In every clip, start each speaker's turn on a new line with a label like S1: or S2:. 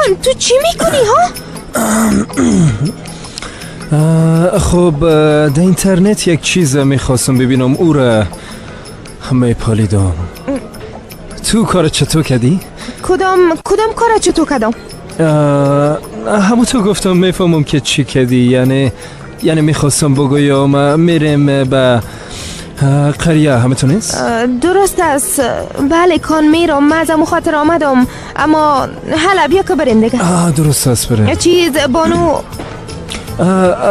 S1: کان تو چی میکنی ها؟
S2: خب در اینترنت یک چیز میخواستم ببینم، او را میپالیدم. تو کار چطور کردی؟
S1: کدام کار چطور کردم؟
S2: همون تو گفتم میفهمم که چی کردی. یعنی میخواستم بگویم میریم به قریه، همه تو نیست؟
S1: درست است، بله کان میرم، من از امو خاطر آمدم، اما حالا بیا که بریم دیگه.
S2: درست است بریم.
S1: چیز بانو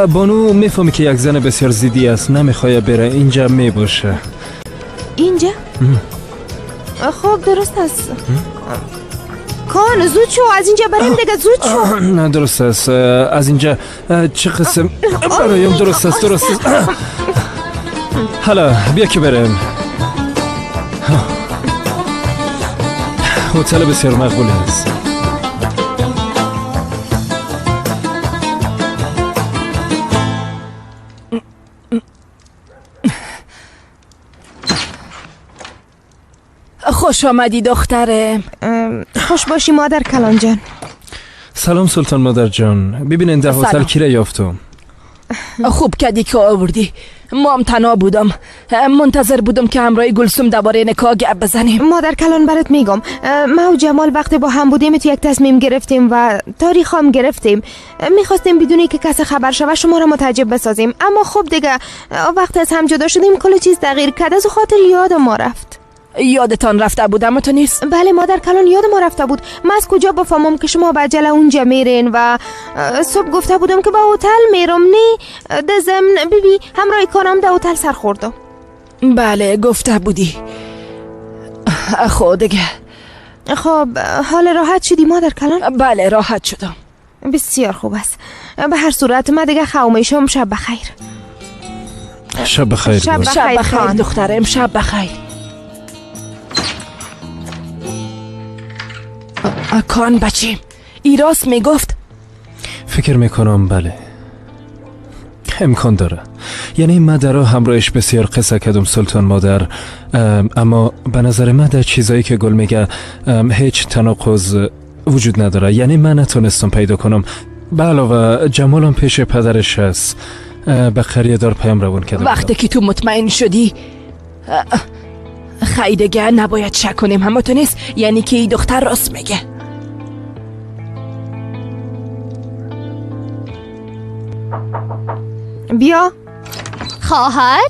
S2: بانو میفهمی که یک زن بسیار زیدی است، نمیخواد بره، اینجا میباشه.
S1: اینجا؟ خب درست است. کان زود شو از اینجا بریم دیگه، زود شو.
S2: نه درست است، از اینجا چه قسم برایم؟ درست است درست است. حالا بیا که بریم. هتل بسیار مقبول است.
S3: خوش آمدی دخترم.
S1: خوش باشی مادر کلان جان.
S2: سلام سلطان مادر جان. ببینین در هتل کی را یافتم.
S3: خوب کردی که آوردی. ما هم تنها بودم، منتظر بودم که همراه گلسوم درباره نکاح گپ بزنیم.
S1: مادر کلان برات میگم، ما و جمال وقتی با هم بودیم تو یک تصمیم گرفتیم و تاریخ هم گرفتیم. میخواستیم بدونی که کسی خبر شوه شما را متعجب بسازیم، اما خب دیگه وقتی از هم جدا شدیم کل چیز تغییر کرد، از خاطر یاد ما رفت.
S3: یادتان رفته بودم تو نیست؟
S1: بله مادر کلان یاد ما رفته بود. من از کجا بفهمم که شما به عجله اونجا میرین و صبح گفته بودم که به هتل میرم. نه در ضمن بیبی همراه کانم در هتل سر خوردم.
S3: بله گفته بودی. خب دیگه.
S1: خب حال راحت شدی مادر کلان؟
S3: بله راحت شدم.
S1: بسیار خوب است. به هر صورت من دیگه خواهم. شب بخیر.
S2: شب بخیر.
S1: شب بخیر
S3: دخترم. شب بخیر. کان بچیم ای راست میگفت؟
S2: فکر میکنم بله، امکان داره. یعنی من در همراهش بسیار قصه کردم سلطان مادر، اما به نظر من در چیزایی که گل میگه هیچ تناقض وجود نداره. یعنی من نتونستم پیدا کنم. به علاوه جمالم پیش پدرش هست، به قریه دار پیام روان کردم.
S3: وقتی که تو مطمئن شدی خیلی نباید شک کنیم، همه تو نیست؟ یعنی که ای دختر راست میگه.
S1: بیا
S4: خواهر.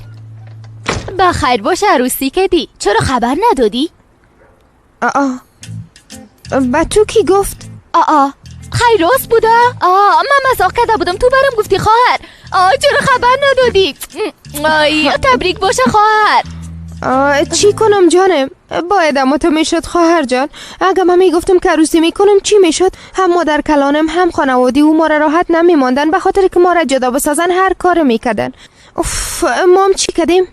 S4: بخیر باش. عروسی کردی، چرا خبر ندادی؟
S1: آه با تو کی گفت؟
S4: آه خیر راست بوده. من مزاق کرده بودم، تو برام گفتی خواهر. چرا خبر ندادی؟ آی تبریک باشه خواهر.
S1: چی کنم جانم؟ باید اما تو میشد خواهر جان. اگه من میگفتم که عروسی میکنم چی میشد؟ هم مادر کلانم هم خانوادی او ما را راحت نمیماندن، به خاطر که ما را جدا بسازن هر کار میکردن. اوف ما هم چی کردیم؟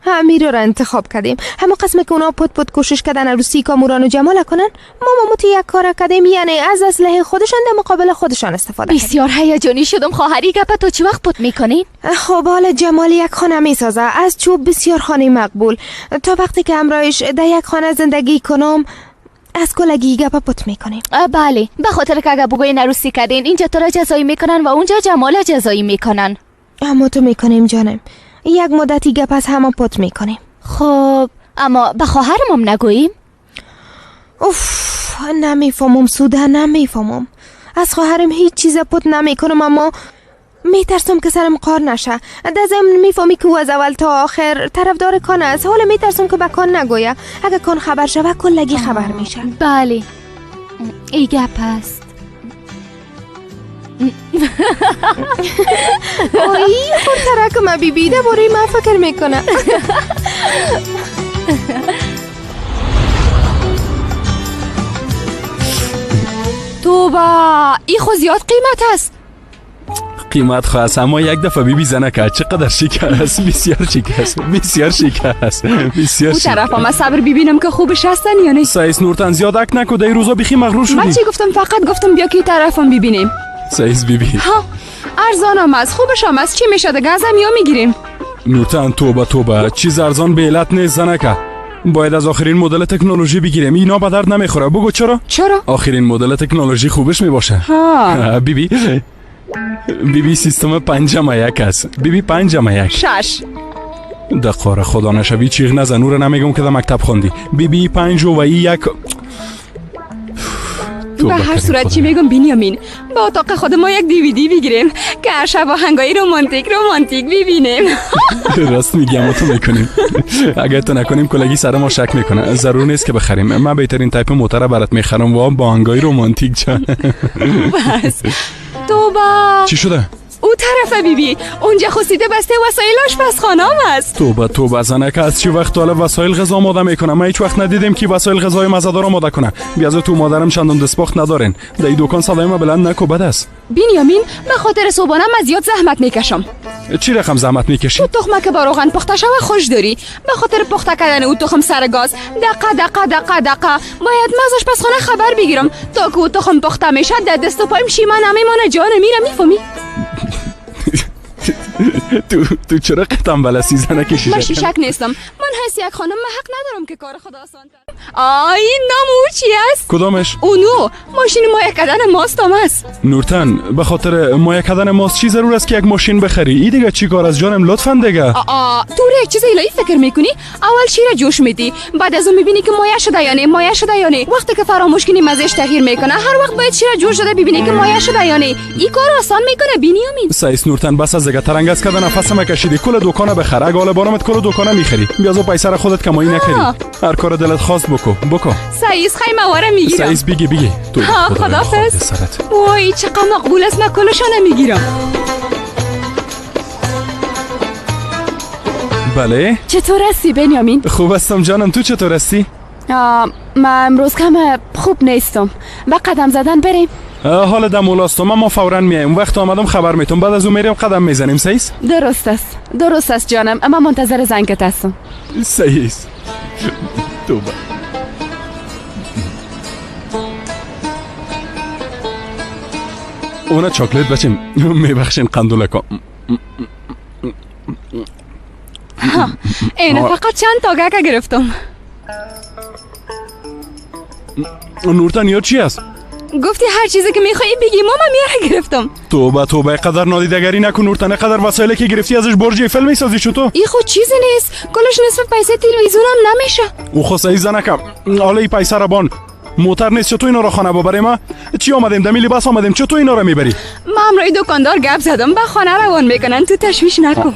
S1: امیر را انتخاب کردیم. همه قسم که اونا پت پت کوشش کردن عروسی کاموران و جمال کنن، ما ماموت یک کار کردیم، یعنی از اسلحه خودشان در مقابل خودشان استفاده کردیم.
S4: بسیار هیجانی شدم خواهری. گپ تو چه وقت پت میکنین؟
S1: خب حالا جمال یک خانه میسازه از چوب، بسیار خانه مقبول. تا وقتی که همراهش در یک خانه زندگی کنم از کلگی گپ پت میکنیم.
S4: بله به خاطر که اگه بگوین عروسی کردین اینجا تو را جزایی میکنن و اونجا جمال جزایی میکنن.
S1: اما تو میکنیم جانم، یک مدتی گپ از همه پت میکنیم.
S4: خب اما به خواهرم نگوییم؟
S1: اوف نمیفهمم سوده، نمیفهمم. از خواهرم هیچ چیز پت نمیکنم، اما میترسم که سرم قار نشه. در ضمن میفهمی که او از اول تا آخر طرفدار کان است. حالا میترسم که به کان نگویه. اگه کان خبر شوه کلگی خبر میشه.
S4: بله ای گپ است.
S1: آی خودترک ما بی بی درباره ما فکر میکنه.
S5: توبه ای خو زیاد قیمت است.
S6: قیمت خواست اما یک دفعه بی بی زنکه چقدر شیک است. بسیار شیک است، بسیار شیک است، بسیار شیک.
S5: او طرف ما صبر ببینم که خوبش هستن یا نه.
S6: سایس نورتن زیاد اک نکو، در روزا بیخی مغرور شدی.
S5: من چی گفتم؟ فقط گفتم بیا که طرفم ببینیم.
S6: سایس بی بی
S5: ها ارزان هم است، خوبش هم است. چی میشه دیگه؟ ازم یا میگیریم.
S6: نورتن توبه توبه، چیز ارزان به علت نیست زنکه. باید از آخرین مدل تکنولوژی بگیریم. اینا به درد نمیخوره. بگو چرا؟
S5: چرا؟
S6: آخرین مدل تکنولوژی خوبش میباشه.
S5: ها.
S6: بیبی بیبی سیستم 5.1 است. بیبی 5.1.
S5: 6.
S6: دقاره خدا نشوی چیغ نزن. او را نمیگم که در مکتب خواندی. بیبی 5 و 1.
S5: به هر صورت چی میگم بنیامین، با اتاق خود ما یک دیویدی بگیریم که هر شب آهنگای رمانتیک ببینیم.
S6: راست میگم، تو میکنیم. اگر تو نکنیم کلگی سر ما شک میکنه. ضرور نیست که بخریم. من بهترین تایپ موتر برات میخرم و با آهنگای رمانتیک جان.
S5: بس توبه.
S6: چی شده؟
S5: او طرفه بیبی، اونجا خسیده بسته وسایل آشپزخانه‌ام است.
S6: توبه توبه زنک، از چی وقت حالا وسایل غذا آماده میکنه؟ من هیچ وقت ندیدم که وسایل غذای مزه‌دار آماده کنه. بیازو تو مادرم چندان دستپخت ندارین. در این دکان صدای ما بلند نکو، بد است.
S5: بنیامین، به خاطر صبحانه من زیاد زحمت میکشم.
S6: چی رقم زحمت میکشی؟
S5: تو تخمه که با روغن پخته شوه خوش داری. به خاطر پخته کردن او تخم سر گاز دقه دقه دقه دقه باید من از آشپزخانه خبر بگیرم تا که او تخم پخته میشه در دست و پایم شیما نمیمانه. جان میرم، میفهمی؟
S6: تو چرا تنبل هستی زنک شیشک؟
S5: من شیشک نیستم. من حیث یک خانم من حق ندارم که کار خود آسان تر. آی نام او چی است؟
S6: کدامش؟
S5: اونو ماشین مایه کردن ماست هم است.
S6: نورتن، به خاطر مایه کردن ماست چی ضرور است که یک ماشین بخری؟ ای دیگه چی کار از جانم لطفاً دیگه.
S5: تو یک چیز الهی فکر میکنی؟ اول شیر جوش میدی، بعد از اون میبینی که مایه شده یا نه، مایه شده یا نه. وقتی که فراموش کنی مزهش تغییر میکنه. هر وقت باید شیر جوش شده ببینی که مایه شده یا نه. این کار آسان میکنه بنیامین.
S6: سایس نورتن، بس از دیگه ترنگ از کردن نفس ما کشیدی. کل دکان بخر. اگه حالا بارمت کل دکان میخری. بیازو پیسه را خودت کمایی نکردی. هر کار دلت خواست بکو بکو.
S5: سایس خیمه واره میگیرم.
S6: سایس بیگی بیگی. تو
S5: خداحافظ. وای چقدر مقبول است، من کلشان میگیرم.
S6: بله.
S5: چطور هستی بنیامین؟
S6: خوب هستم جانم، تو چطور هستی؟
S5: من امروز کم خوب نیستم. با قدم زدن بریم.
S6: حال دم اولاستم، اما فورا میایم. وقت آمدم خبر میتم. بعد از اون میریم قدم میزنیم. سیس؟
S5: درست است، درست است جانم، اما منتظر زنگت هستم.
S6: سیس توبه. اونا چاکلت بچیم. میبخشین قندولکا.
S5: اینه فقط چند تا گکه گرفتم.
S6: نورتن یا چی است؟
S5: گفتی هر چیزی که میخوایی بگی، ماما میره گرفتم.
S6: توبه توبه، قدر نادیدگری نکن نورتن. قدر وسایلی که گرفتی ازش برج ایفل میسازی چطور؟
S5: ای خود چیزی نیست، کلش نصف پیسه تلویزیونم نمیشه.
S6: او خو سعی زنکم، حالا ای پیسه را بان. موتر نیست، چطور اینا را خانه ببریم؟ ما چی آمدیم دمی لباس آمدیم، چطور اینا را میبری؟
S5: ما همراه دکاندار گپ زدم، به خانه روان میکنن، تو تشویش نکن.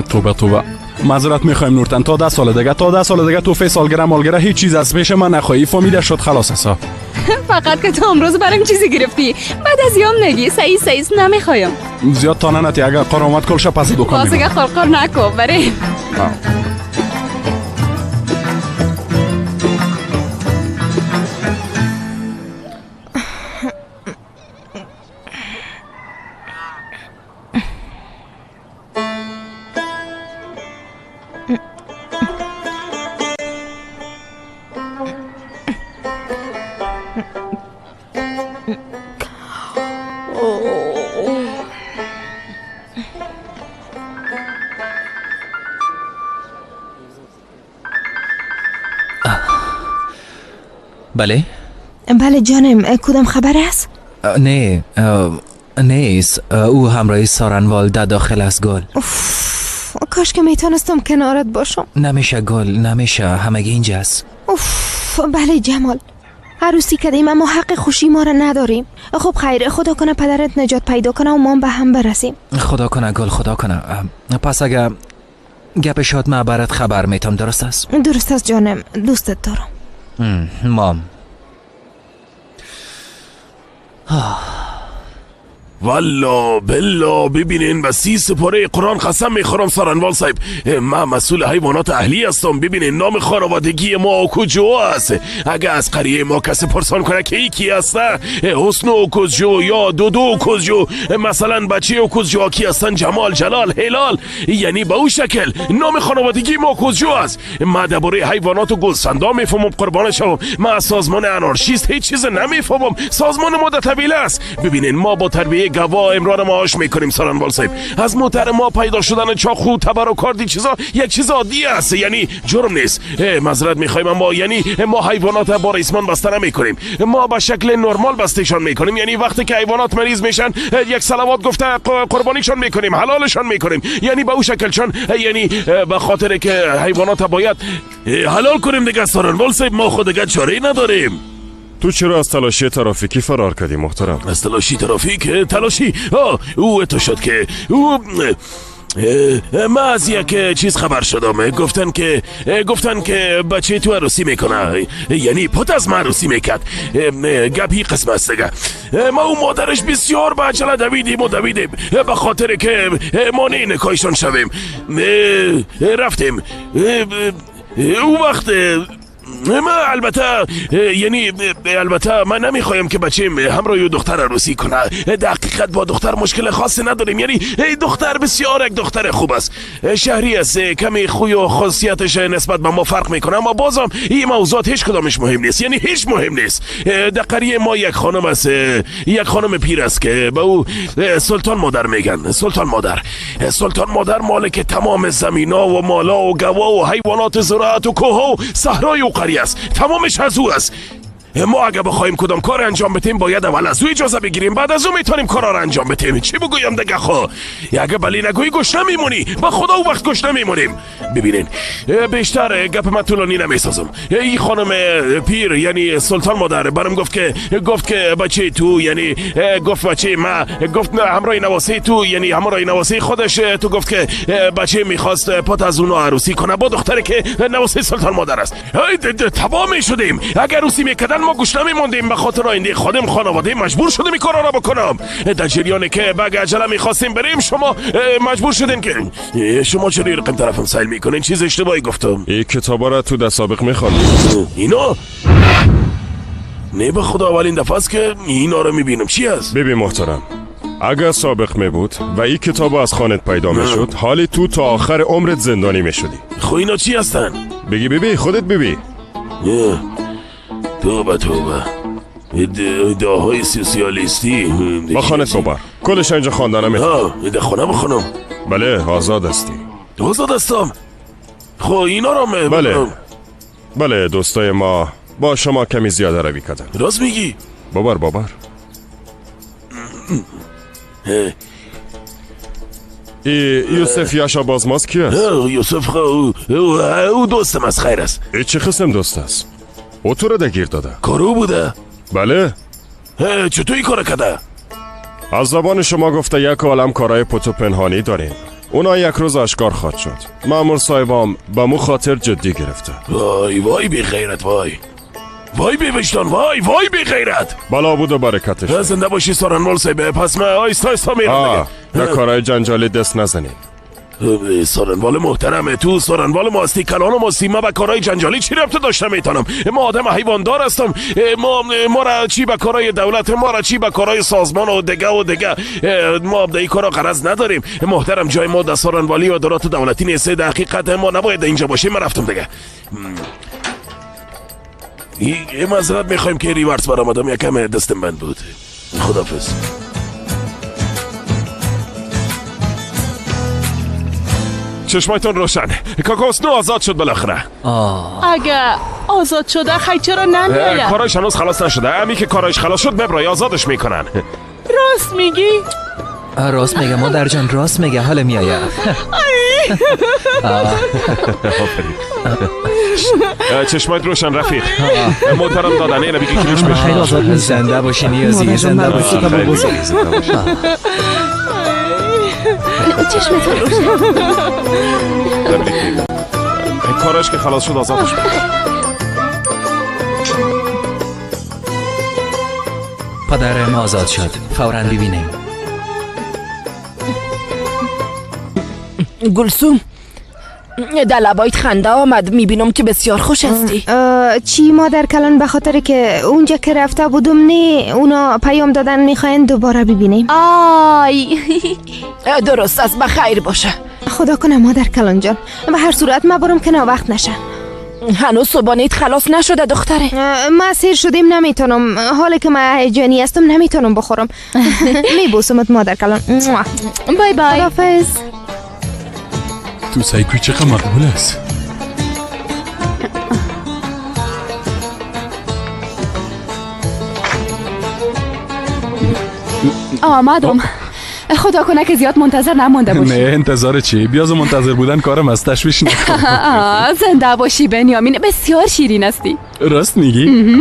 S6: توبه توبه، معذرت میخوایم نورتن. تا 10 سال دیگه، تا 10 سال دیگه توفه سالگره مالگره هیچ چیز از پیش من نخواهی. فهمیده شد خلاص است.
S5: فقط که تو امروز برام چیزی گرفتی، بعد از یام نگی سعی سعی نمیخوایم.
S6: زیاد تا ننتی، اگر قار آمد کلش پس دکان
S5: میبرم. باز قرقر نکن بریم.
S7: بله؟
S1: بله جانم، کدام خبر است؟
S7: نه نیست. او همراه سارنوال در داخل است گل.
S1: اوف، کاش که میتونستم کنارت باشم.
S7: نمیشه گل، نمیشه، همگی اینجاست.
S1: اوف، بله جمال، عروسی کردیم اما حق خوشی ما را نداریم. خب خیر، خدا کنه پدرت نجات پیدا کنه و ما به هم برسیم.
S7: خدا کنه گل، خدا کنه. پس اگه گپ شد من برات خبر میتم، درست است؟
S1: درست است جانم، دوستت دارم.
S7: مام.
S8: والا بلا، ببینین به 30 سپاره قرآن قسم میخورم سارنوال صاحب، من مسئول حیوانات اهلی هستم. ببینین نام خانوادگی ما اوکوجو است. اگه از قریه ما کسی پرسان کنه که یکی هست، حسن اوکوجو یا دودو اوکوجو، مثلا بچه اوکوجو کی هستن، جمال، جلال، هلال، یعنی به او شکل نام خانوادگی ما اوکوجو است. من درباره حیوانات و گلسندا میفهمم قربان شوم. من از سازمان انارشیست هیچ چیز نمیفهمم. سازمان ما در طبیله است. ببینین ما با تربیه گوا امرار معاش میکنیم سارنوال صاحب. از موتر ما پیدا شدن چاقو، تبر و کاردی چیزا یک چیز عادی است، یعنی جرم نیست. معذرت میخوایم اما یعنی ما حیوانات با ریسمان بسته نمیکنیم، ما به شکل نرمال بستهشان میکنیم. یعنی وقتی که حیوانات مریض میشن یک صلوات گفته قربانیشان میکنیم، حلالشان میکنیم، یعنی به او شکلشان، یعنی به خاطر که حیوانات باید حلال کنیم دیگه سارنوال صاحب. ما خود دیگه چاره نداریم.
S9: تو چرا از تلاشی ترافیکی فرار کردی محترم؟
S8: از تلاشی ترافیک؟ تلاشی؟ او تو شد که او ما از یک چیز خبر شدم. گفتن که بچه تو عروسی میکنه، یعنی پت از ما عروسی میکرد. گپی قسم است دیگه. ما و مادرش بسیار به عجله دویدیم به خاطر که مانع نکاحشان شویم. رفتیم او وقت ما البته، یعنی البته من نمیخوایم که بچیم همراه دختر عروسی کنه. در حقیقت با دختر مشکل خاصی نداریم، یعنی دختر بسیار یک دختر خوب است، شهری است، کمی خوی و خاصیتش نسبت به ما فرق میکنه، اما بازم این موضوعات هیچ کدامش مهم نیست، یعنی هیچ مهم نیست. در قریه ما یک خانم است، یک خانم پیر است که به او سلطان مادر میگن. سلطان مادر، سلطان مادر مالک تمام زمینا و مالا و گوا و حیوانات زراعت و کوه و صحرای و قریه است، تمامش از او است. ما اگه بخوایم کدام کار انجام بدیم باید اول از او اجازه بگیریم، بعد از او میتونیم کارا رو انجام بدیم. چی بگویم دیگه؟ خو اگه بلی نگویی گشنه میمونی، با خدا او وقت گشنه میمونیم. ببینین بیشتر گپ من طولانی نمیسازم. این خانم پیر یعنی سلطان مادر برام گفت که بچه تو، یعنی گفت بچه ما، گفت همراه نواسه تو، یعنی همراه نواسه خودش تو، گفت که بچه میخواست پات از اونو عروسی کنه با دختری که نواسه سلطان مادر است. تباه میشدیم اگر عروسی میکردن، ما گوش نمیموندیم. به خاطر آینده خودم خانواده مجبور شدیم این کارا را بکنم. در جریان که بگ عجله میخواستیم بریم شما مجبور شدین که شما چرا رقم طرفم سایل میکنین؟ چیز اشتباهی گفتم.
S9: این کتابا را تو دست سابق میخوانی؟
S8: اینا نه به خدا اولین دفعه است که اینا رو میبینم. چی است؟
S9: ببین محترم، اگر سابق می بود و این کتاب از خانت پیدا میشد، حالی تو تا آخر عمرت زندانی میشدی.
S8: خب اینا چی هستن؟
S9: بگی ببی، خودت ببی.
S8: توبه توبه، ادعاهای سوسیالیستی.
S9: با خانه صبر کلش اینجا خواندنم.
S8: ده خانه بخونم؟
S9: بله آزاد هستی.
S8: آزاد هستم؟ خب اینا رو
S9: بله بله، دوستای ما با شما کمی زیاده روی کردن.
S8: راست میگی؟
S9: بابر بابر. ای یوسف یاشا بازماز کی است؟
S8: یوسف او دوستم از خیر است.
S9: ای چه قسم دوست است؟ او تو را دگیر داده.
S8: کارو بوده؟
S9: بله.
S8: چطور این کار کرده؟
S9: از زبان شما گفته یک عالم کارای پتو پنهانی دارین، اونا یک روز آشکار خواهد شد. مامور صاحبام به مو خاطر جدی گرفته.
S8: وای وای بی غیرت، وای وای بی وجدان، وای وای بی غیرت.
S9: بلا بود و برکتش.
S8: زنده باشی سارنوال صاحب. پس من آیستا آیستا میرم.
S9: در کارای جنجالی دست نزنین.
S8: سارنوال محترمه، تو سارنوال ما هستی، کلان ما هستی. ما به کارهای جنجالی چی ربط داشته میتونم؟ ما آدم حیواندار هستم. ما را چی به کارهای دولت، ما را چی به کارهای سازمان و دیگه و دیگه. ما به این کارا غرض نداریم محترم. جای ما در سارنوالی و ادارات دولتی نیست. در حقیقت ما نباید اینجا باشیم. ما رفتم دیگه. معذرت میخوایم که ریورس برآمدم، یکم دستم بند بود. خدافظ.
S6: چشمایتون روشن، کاکاوسنو آزاد شد بالاخره.
S10: اگه آزاد شده خی چرا نمیاید؟
S6: کارایش هنوز خلاص نشده. امی که کارایش خلاص شد مبرای آزادش میکنن.
S10: راست میگی؟
S7: راست میگه مادر جان، راست میگه. حالا میآید.
S6: چشمایت روشن رفیق. محترم دادن اینو بگی کلیش بشه.
S7: زنده باشی نیازی، زنده باشی.
S4: چشمتون روشن.
S6: کارش که خلاص شد آزادش میکنه.
S7: پدرم آزاد شد، فوراً ببینیم.
S3: گلسوم در لبایت خنده آمد، میبینم که بسیار خوش هستی.
S1: چی مادر کلان؟ به خاطر که اونجا که رفته بودم نه، اونا پیام دادن میخواین دوباره ببینیم.
S4: آی
S3: درست است، بخیر باشه.
S1: خدا کنه مادر کلان جان. به هر صورت ما برم که وقت نشه.
S3: هنوز صبحانه‌ات خلاص نشده دختره.
S1: ما سیر شدیم نمیتونم، حالی که من هیجانی هستم نمیتونم بخورم. میبوسمت مادر کلان.
S4: bye bye.
S1: خداحافظ.
S6: تو سایکوی چقدر مقبول است.
S5: آمدم. خدا کنه که زیاد منتظر نمانده باشی.
S6: نه انتظار چی؟ بیاز منتظر بودن کارم از تشویش نکن.
S5: زنده باشی بنیامین، بسیار شیرین هستی.
S6: راست میگی؟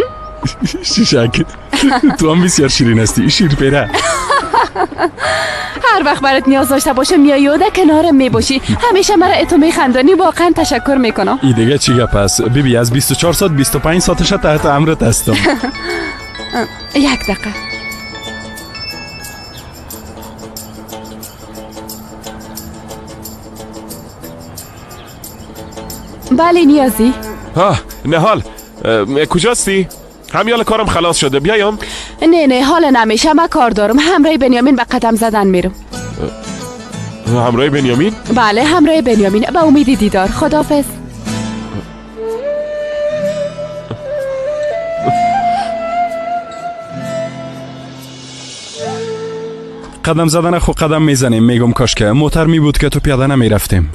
S6: شیشک تو هم بسیار شیرین هستی، شیر پیره.
S5: هر وقت برات نیاز داشته باشم میایی و در کنارم میباشی، همیشه مرا اتو میخندانی. واقعا تشکر میکنم.
S6: ای دیگه چی گپ است؟ بیبی از 24 ساعت 25 ساعتش تحت امرت هستم.
S5: یک دقیقه. بله نیازی.
S8: ها نهال کجاستی؟ همیال کارم خلاص شده، بیایم؟
S5: نه نه حال نمیشه، من کار دارم. همراه بنیامین به قدم زدن میرم.
S8: همراه بنیامین؟
S5: بله همراه بنیامین، به امید دیدار. خداحافظ.
S6: قدم زدن خو قدم میزنیم. میگم کاش که موتر می بود که تو پیاده نمیرفتیم.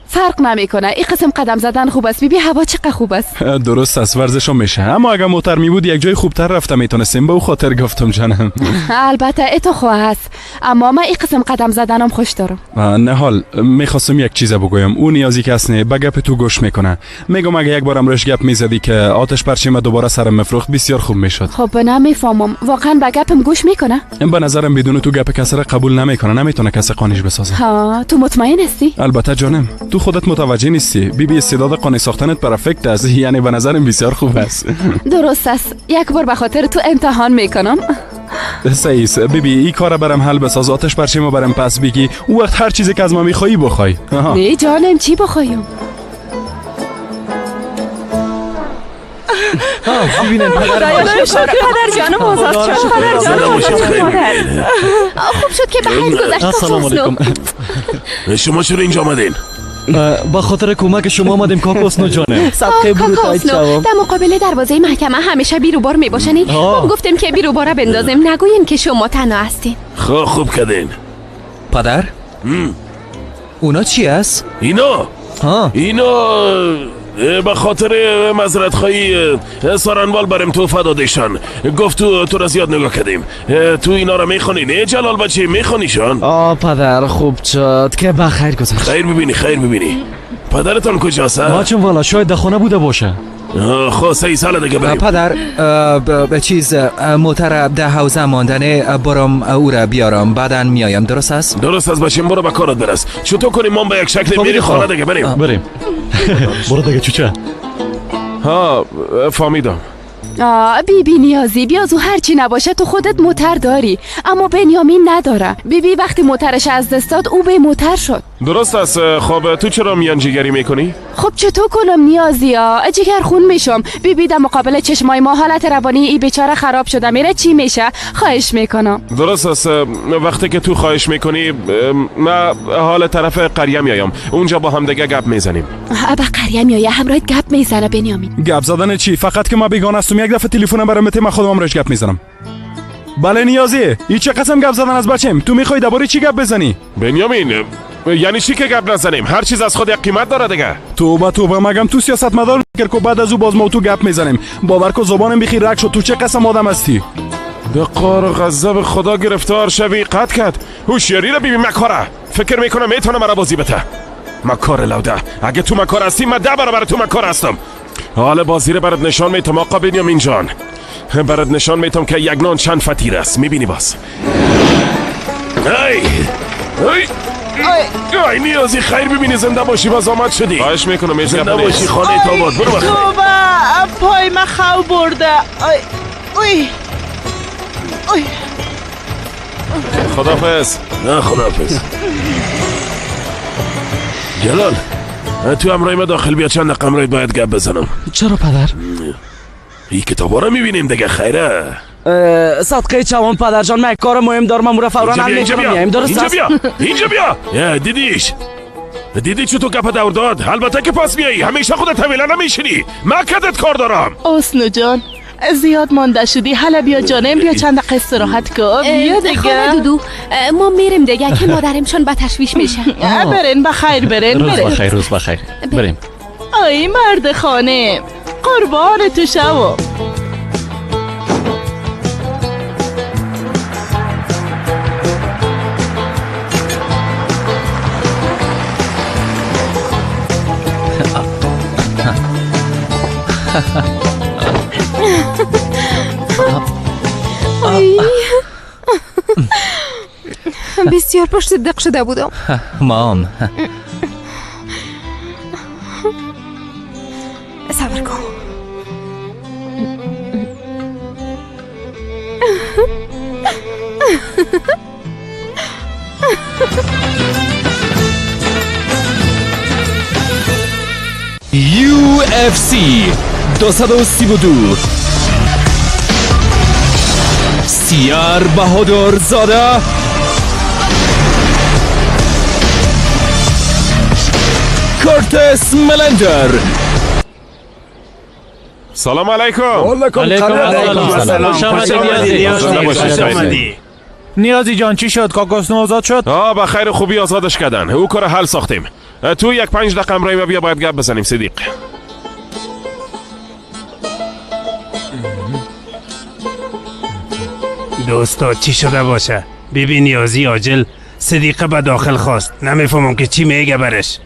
S5: فرق نمیکنه، این قسم قدم زدن خوب است. بیبی هوا چقدر خوب است.
S6: درست است، ورزش هم میشه، اما اگه موتر می بود یک جای خوبتر رفته میتونستیم. به او خاطر گفتم جانم.
S5: البته اتو خواه است، اما من این قسم قدم زدنم خوش دارم.
S6: نهال میخواستم یک چیز بگویم. او نیازی که نه به گپ تو گوش میکنه. میگم اگه یک بارم روش گپ میزدی که آتش پرچم دوباره سرم مفروخت بسیار خوب میشد.
S5: خب نمیفهمم، واقعا به گپم گوش میکنه؟
S6: به نظرم بدون تو گپ کسی را قبول نمیکنه، نمیتونه کسی قانیش بسازه.
S5: ها تو مطمئن هستی؟
S6: البته جانم، تو خودت متوجه نیستی. بی بی استعداد قانع ساختنت perfect است، یعنی به نظرم بسیار خوب است.
S5: درست است، یک بار به خاطر تو امتحان میکنم.
S6: صحیح است بی بی، این کار برام حل بساز، آتش پرچم برام پس بگی، اون وقت هر چیزی که از ما میخوایی بخوای.
S5: نه جانم چی بخوایم؟
S3: پدر جانم آزاد شد. پدر جانم آزاد شد.
S4: خوب شد که به خیر گذشت.
S11: السلام علیکم.
S8: شما چرا اینجا آمدین؟
S11: با خاطر کمک شما آمدیم کاکا حسنو جانم.
S5: صدقه برو در مقابل دروازه محکمه همیشه بیروبار میباشنی. ما گفتیم که بیروباره بندازیم، نگوین که شما تنها هستین.
S8: خب خوب کردین.
S7: پدر اونا چی است؟
S8: اینا اینا به خاطر معذرت خواهی سارنوال برم توفه دادشان. گفت تو را زیاد نگاه کردیم، تو اینا را میخوانی نه جلال بچه؟ میخوانیشان؟
S11: آه پدر خوب شد که بخیر گذشت.
S8: خیر ببینی خیر ببینی. پدرتان کجاست؟
S11: ما چون والا شاید در خانه بوده باشه.
S8: خب 3 سال دیگه بریم.
S7: پدر به چیز موتر ده حوزه ماندنه، برام او را بیارم بعدا میایم. درست است؟
S8: درست است بچیم، برو به کارت برس. چطور کنیم ما به یک شکل میری خانه دیگه بریم.
S11: بریم. برو دیگه چوچه.
S8: ها فهمیدم.
S5: بی بی نیازی بیازو هرچی نباشه تو خودت موتر داری، اما بنیامین نداره. بی بی وقتی موترش از دست داد او به موتر شد.
S8: درست است. خب تو چرا میانجیگری میکنی؟
S5: خب چطور کنم نیازی ها، جگر خون میشم. بی بی در مقابل چشمای ما حالت روانی ای بیچاره خراب شده میره چی میشه؟ خواهش میکنم.
S8: درست است. وقتی که تو خواهش میکنی من حال طرف قریه میایم، اونجا با هم دیگه گپ میزنیم.
S5: ابا قریه میایه همراه گپ میزنه بنیامین.
S6: گپ زدن چی؟ فقط که ما بیگانه هستم. یک دفعه تلفنم برام بده من خودم روش گپ میزنم. بله نیازی، این چه قسم گپ زدن از بچم؟ تو میخوای درباره چی گپ بزنی؟
S8: بنیامین یعنی چی که گپ نزنیم؟ هر چیز از خود یک قیمت داره دیگه.
S6: توبه توبه، مگم تو سیاستمدار فکر کو بعد از او باز ما تو گپ میزنیم. باور کو زبانم بخی رک شد. تو چه قسم آدم هستی؟
S8: به قار غضب خدا گرفتار شوی. قد کرد هوشیاری را ببین مکاره. فکر میکنم میتونه مرا بازی بده. مکار لوده، اگه تو مکار هستی من 10 برابر تو مکار هستم. حالا بازی رو برات نشان میتم آقا بنیامین جان، برات نشان میتم که یک نان چند فطیر است. میبینی باز. ای ای ای نیازی خیر ببینی، زنده باشی باز آمد شدی. خواهش میکنم زنده باشی، خانه تا آباد. برو بخیر.
S10: توبه پای من خو برده. ای ای ای
S8: خداحافظ. نه خداحافظ. جلال تو همراه ما داخل بیا، چند دقیقه همراه باید گپ بزنم.
S11: چرا پدر؟
S8: این کتابا رو میبینیم دیگه. خیره
S11: صدقه چوان پدر جان، من کار مهم دارم، من فورا حل میکنم. میایم. درست
S8: اینجا بیا اینجا بیا. دیدیش دیدی چطور گپ دور داد؟ البته که پس میایی، همیشه خودت طویله نمیشینی. من کدت کار دارم.
S10: حسنو جان زیاد مانده شدی، حالا بیا جانم، بیا چند دقیقه استراحت کن. بیا دیگه
S5: خانه دودو، ما میریم دیگه که مادرمشان به تشویش میشه.
S10: برین بخیر، برین.
S11: روز بخیر، روز بخیر، بریم.
S10: ای مرد خانه قربان تو شو.
S1: بسیار پشت دق شده بودم.
S7: مام
S1: صبر کن.
S12: UFC 232 سیار بهادر زاده کورتس ملندر.
S8: سلام علیکم.
S11: علیکم السلام. خوش آمدی.
S13: نیازی جان چی شد؟ کاکاسنو آزاد شد؟
S8: آه به خیر خوبی آزادش کردن. او کار حل ساختیم. تو یک 5 دقیقه امرای بیا باید گپ بزنیم صدیق.
S14: دوستا چی شده باشه؟ ببین نیازی عاجل صدیقه به داخل خواست. نمیفهمم که چی میگه برش.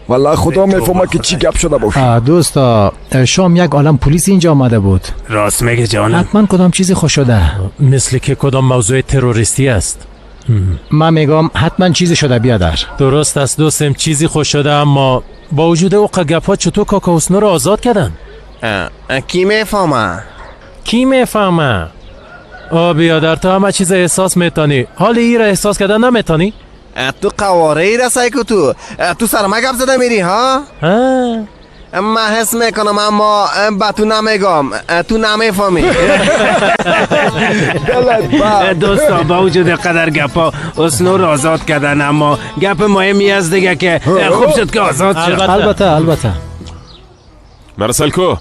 S15: والله خدا میفهمه که چی گپ شده باشه.
S16: دوستا شام یک عالم پلیس اینجا آمده بود.
S14: راست میگه جانم.
S16: حتما کدام چیزی خوش شده.
S17: مثل که کدام موضوع تروریستی است.
S16: من میگم حتما چیزی شده بیادر.
S17: درست است دوستم، چیزی خوش شده، اما با وجود اوقا گپ ها چطور کاکا حسنو رو آزاد کردن؟
S18: کی میفهمه؟
S17: کی میفهمه؟ آ بیادر تو همه چیز احساس میتانی، حال ای را احساس کردن نمیتانی؟
S18: تو قواره ای را سعی کو، تو سرما گپ زده میری ها؟ من حس میکنم اما به تو نمیگم، تو نمیفهمی.
S14: دوستا با وجود قدر گپا حسنو را آزاد کردن، اما گپ مهمی است دیگه که خوب شد که آزاد شد.
S16: البته البته.
S8: مرسلکو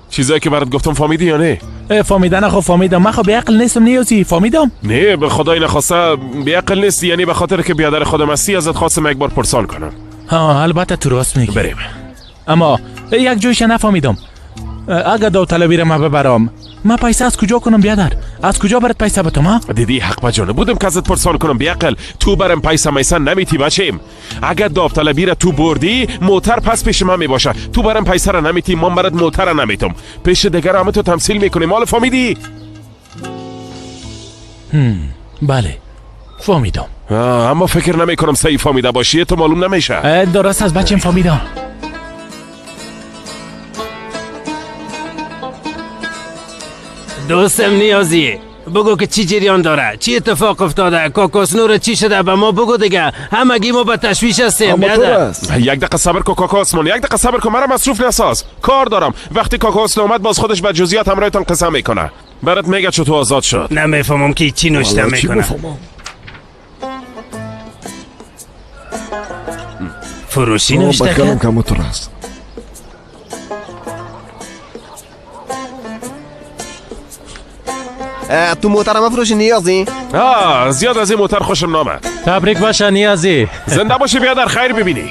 S8: چیزایی که برات گفتم فهمیدی یا نه؟
S13: فهمیدن خب فهمیدم. من خب بیعقل نیستم نیازی، فهمیدم.
S8: نه به خدای نخواسته بیعقل نیستی، یعنی به خاطر که بیادر خودم هستی ازت خواستم یک بار پرسان کنم.
S13: ها البته تو راست میگی.
S8: بریم.
S13: اما یک جویش نفهمیدم. اگه داوطلبی را من ببرم، من پیسه از کجا کنم بیادر؟ از کجا برات پیسه بتم ها؟
S8: دیدی حق به جانب بودم که ازت پرسان کنم بیعقل. تو برم پیسه میسه نمیتی بچیم. اگه داوطلبی را تو بردی موتر پس پیش من میباشه. تو برم پیسه را نمیتی، من برات موتر را نمیتم. پیش دیگر همه تو تمثیل میکنی. مال فهمیدی؟
S13: بله فهمیدم.
S8: اما فکر نمیکنم صحیح فهمیده باشی، تو معلوم نمیشه.
S13: درست از بچیم فهمیدم.
S14: دوستم نیازی بگو که چی جریان داره، چی اتفاق افتاده، کاکاسنو رو چی شده به ما بگو دیگه. همگی ما به تشویش هستیم.
S8: یک دقیقه صبر کو کاکا آسمان، یک دقیقه صبر کو، مرا مصروف نساز، کار دارم. وقتی کاکا آسمان اومد باز خودش به جزئیات همراهتان قسم میکنه. برات میگه چطور آزاد شد.
S14: نمیفهمم که چی نوشته میکنه. فروشی نوشته کرد؟
S18: تو موتر مفروشی نیازی؟
S8: زیاد از این موتر خوشم نامد.
S17: تبریک باشه نیازی.
S8: زنده باشی بیادر، خیر ببینی.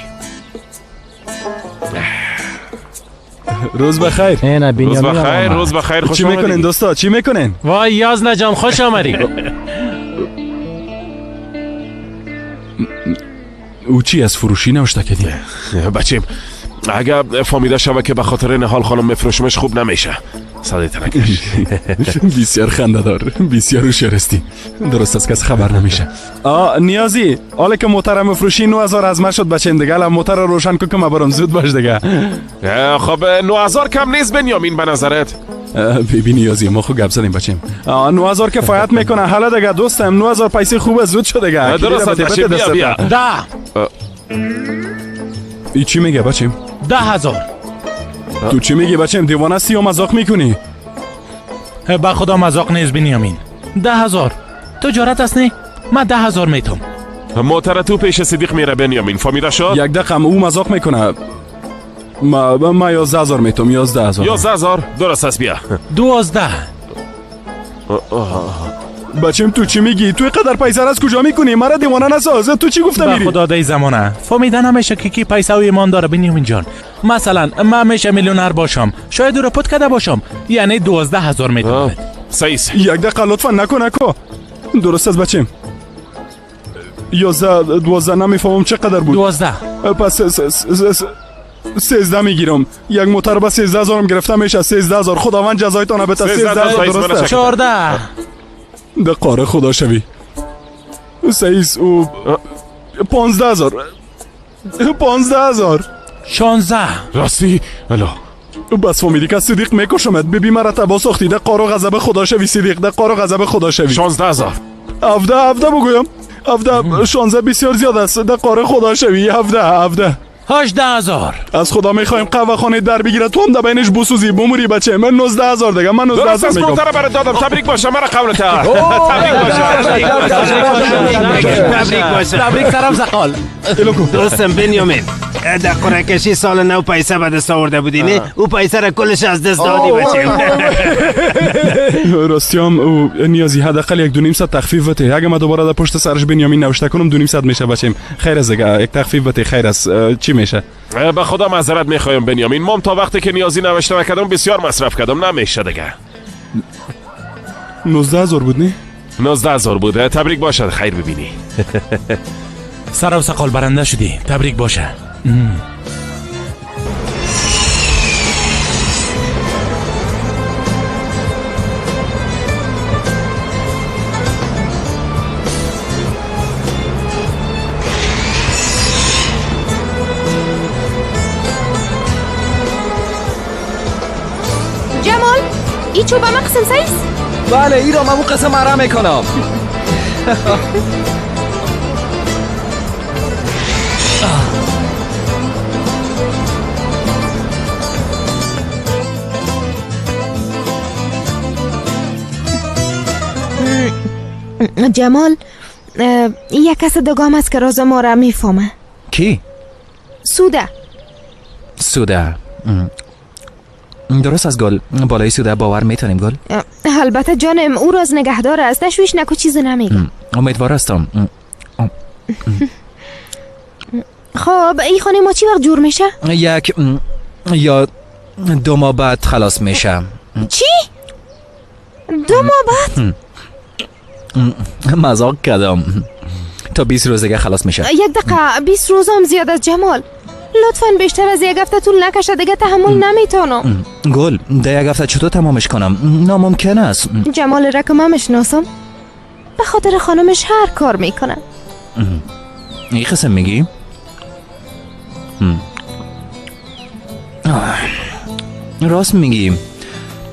S6: روز بخیر.
S8: روز بخیر، روز بخیر. خوش
S6: چی میکنین دوستا؟ چی میکنین؟
S17: وای یازنه جان خوش آمدی.
S6: او چی از فروشی نوشته کردی؟
S8: بچیم اگه فامیده شوه که به خاطر نهال خانم مفروشمش خوب نمیشه. صدای تنکش.
S6: بسیار خنده دار، بسیار هوشیار هستی. درست از کس خبر نمیشه. نیازی حالا که موتر مفروشی 9000 از من شد بچیم دیگه. الان موتر رو روشن کو که من برم، زود باش دیگه.
S8: خب 9000 کم نیست بنیامین به نظرت؟
S6: ببین نیازی ما خو گپ زدیم بچیم. 9000 کفایت میکنه. حالا دیگه دوستم 9000 پیسه خوبه، زود شد دیگه.
S8: درست است بچیم، بیا بیا.
S13: ده.
S6: ای چی میگه بچیم؟
S13: 10000.
S6: تو چی میگی بچیم؟ دیوانه هستی یا مذاق میکنی؟
S13: به خدا مذاق نیست بنیامین. 10000 تجارت است نه؟ من 10000 میتم.
S8: موتر تو پیش صدیق میره بنیامین، فهمیده شد؟
S6: یک دقیقه او مذاق میکنه. ما 11000 میتم. 11000.
S8: 11000 درست است، بیا.
S13: 12.
S6: بچم تو چی میگی؟ تو قدر پیسه از کجا میکنی؟ مرا دیوانه نساز. تو چی گفته میری؟
S13: به خدا دی زمانه فهمیده نمیشه که کی پیسه و ایمان داره. بنیامین جان مثلا من میشه میلیونر باشم، شاید او رو پت کرده باشم، یعنی 12000 میتم.
S8: سیس
S6: یک دقیقه لطفا نکن نکو. درست است بچم. 11 12 نمیفهمم چقدر بود.
S13: 12.
S6: پس 13 میگیرم. یک موتر با 13000 گرفته میشه. 13000. خداوند جزایتان بده. 13000 درسته.
S13: 14.
S6: ده قاره خدا شوی. سیس او 15000. 15000.
S13: 16.
S8: راستی الا
S6: بس فهمیدی که صدیق میکشمت. ببی مرا تبا ساختی. ده قار و غضب خدا شوی صدیق. ده قار و غضب خدا شوی.
S8: 16000.
S6: 17 بگویم. 17 16 بسیار زیاد است. ده قاره خدا شوی. 17
S13: 18000.
S6: از خدا میخوایم قهوه خانه در بگیره، تو هم در بینش بسوزی بموری بچه. من 19000 دیگه. من 19000 میگم.
S8: درست است، برات دادم. تبریک باشه مرا قولت. تبریک باشه.
S14: تبریک باشه.
S13: تبریک سرم زقال.
S14: دوستم بنیامین در قرعه کشی سال نو پیسه به دست آورده بودی نه؟ او پیسه را کلش از دست دادی بچه.
S6: راستیام او نیازی حداقل 1.5 تخفیف بده. اگه من دوباره در پشت سرش بنیامین نوشته کنم 2.5 میشه بچیم. خیر است دیگه، یک تخفیف بده خیر است. چی میشه؟
S8: به خدا معذرت میخوایم بنیامین، مام تا وقتی که نیازی نوشته نکردم بسیار مصرف کردم، نمیشه دیگه.
S6: 19000 بود نه؟
S8: 19000 بود. تبریک باشد، خیر ببینی.
S13: سر و سقال برنده شدی، تبریک باشه.
S1: جمال ای چوبه ما قسم سیس؟
S7: بله ای را من قسم اره میکنم.
S1: جمال یک کس دگام است که راز ما را میفهمه.
S7: کی؟
S1: سوده.
S7: سوده درست از گل. بالای سوده باور میتونیم گل؟
S1: البته جانم، او راز نگهدار است، تشویش نکو، چیزی نمیگه.
S7: امیدوار هستم.
S1: خب این خانه ما چی وقت جور میشه؟
S7: 1 یا 2 ماه بعد خلاص میشه.
S1: چی؟ 2 ماه بعد؟
S7: مذاق کردم. تا 20 روز دیگه خلاص میشه.
S1: یک دقیقه، 20 روز هم زیاد است جمال. لطفاً بیشتر از 1 هفته طول نکشه دیگه، تحمل نمیتونم.
S7: گل در 1 هفته چطور تمامش کنم؟ ناممکن است.
S1: جمال را که من میشناسم به خاطر خانمش هر کار میکنه.
S7: این قسم میگی؟ راست میگی.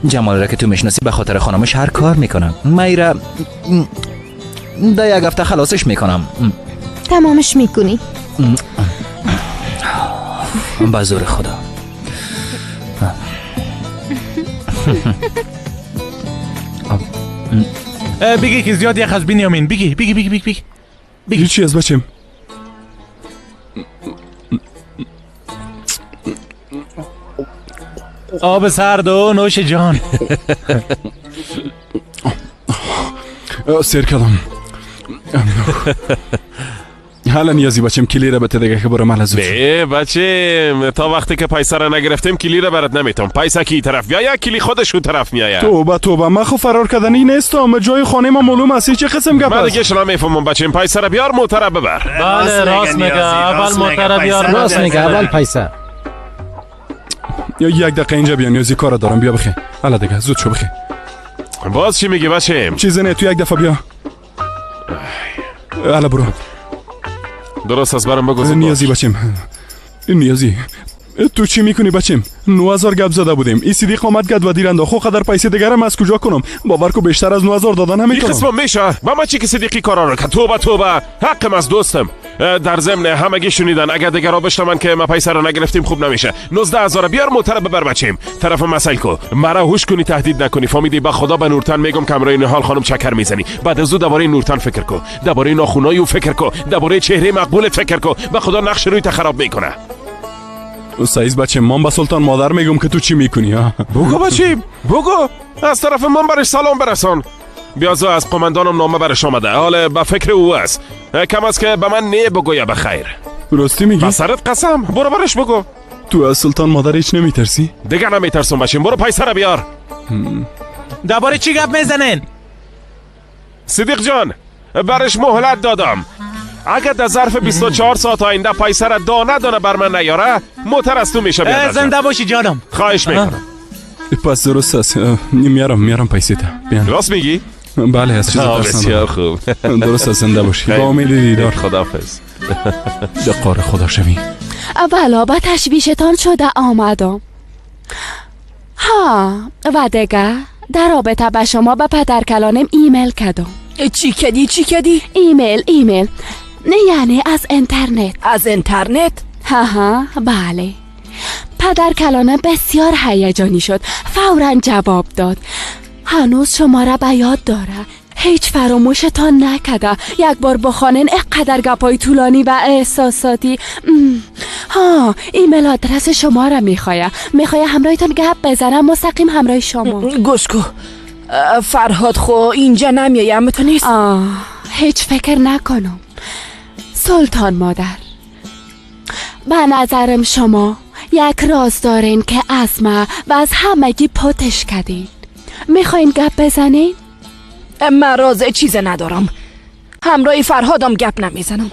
S7: جمال را که تو میشناسی به خاطر خانمش هر کار میکنم. من ایره در 1 هفته خلاصش میکنم.
S1: تمامش میکنی؟
S7: به زور خدا.
S13: بگی که زیاد یخ از بنیامین. بگی بگی بگی بگی
S6: بگی چی از بچم؟
S13: آب سرد و نوش جان.
S6: سیر کردم. حالا نیازی بچم کلی را بته دیگه که برو مال زود.
S8: نه بچم، تا وقتی که پیسه را نگرفتیم کلی را برات نمیتم. پیسه کی طرف بیاید کلی خودش اون طرف میآید.
S6: توبه توبه، من خو فرار کردنی نیستم. جای خانه ما معلوم است. چه قسم گپ
S8: است؟ من دیگه شما میفهمم بچم. پیسه را بیار موتر ببر.
S17: بله راست میگه، اول موتر بیار.
S16: راست میگه، اول پیسه.
S6: یا یک دقیقه اینجا بیا، نیازی کار دارم. بیا بخی. حالا دیگه زود شو بخی.
S8: باز چی میگی بچم؟
S6: چیزی نه، تو یک دفعه بیا. حالا برو.
S8: درست از برام بگو.
S6: نیازی بچم، نیازی تو چی میکنی بچم؟ 9000 گپ زده بودیم. این صدیق آمد گد و دیر انداخت. قدر پیسه دیگرم از کجا کنم؟ باور کو بیشتر از 9000 دادن نمیتونم.
S8: این قسم میشه با ما چی که صدیقی کارا رو که توبه توبه، حقم از دوستم. در ضمن همگی شنیدن، اگر دیگرا بشنون که ما پیسه رو نگرفتیم خوب نمیشه. 19000 بیار موتر ببر بچیم طرف مسائل کو. مرا هوش کنی، تهدید نکنی، فهمیدی؟ به خدا به نورتن میگم که همراه نهال خانم چکر میزنی. بعد از او درباره نورتن فکر کو، درباره ناخونای او فکر کو، درباره چهره مقبول فکر کو. به خدا نقش روی خراب میکنه.
S6: سایز بچه، من به سلطان مادر میگم که تو چی میکنی ها؟
S8: بگو بچه، بگو. از طرف من برش سلام برسان. بیازو از قماندانم نامه برش آمده، حالا به فکر او است. کم است که به من نه بگویا بخیر.
S6: راستی میگی؟
S8: به سرت قسم، برو برش بگو.
S6: تو از سلطان مادر هیچ نمیترسی؟
S8: دیگه نمیترسم بچیم، برو پیسه را بیار.
S13: درباره چی گپ میزنین؟
S8: صدیق جان، برش مهلت دادم. اگر در ظرف 24 ساعت آینده پیسه را دانه دانه بر من نیاره، موتر از تو میشه. بیادر
S13: زنده باشی جانم.
S8: خواهش میکنم.
S6: پس درست است، میارم پیسه تا.
S8: راست میگی؟
S6: بله، از چیز ترسم.
S8: بسیار خوب.
S6: درست است، زنده باشی. با امید دیدار.
S8: خداحافظ.
S6: به قار خدا شوی.
S5: اولا با تشویشتان شده آمدم. ها و دیگه در رابطه به شما به پدر کلانم ایمیل کردم.
S3: چی کدی؟ چی کدی؟
S5: ایمیل نه، یعنی از اینترنت.
S3: از اینترنت؟
S5: ها بله. پدر کلانم بسیار هیجانی شد، فوراً جواب داد. هنوز شما را به یاد داره، هیچ فراموشتان نکده. یک بار بخوانین اقدر گپای طولانی و احساساتی. ها ایمیل آدرس شما را میخوایه، میخوایه همراهتان گپ بزنم، مستقیم همراه شما.
S3: گوش کو فرهاد خو اینجا نمیایم تو نیست.
S5: هیچ فکر نکنم سلطان مادر. به نظرم شما یک راز دارین که از ما و از همگی پتش کردین. میخواین گپ بزنین؟
S3: من راز چیز ندارم، همراه فرهادم گپ نمیزنم.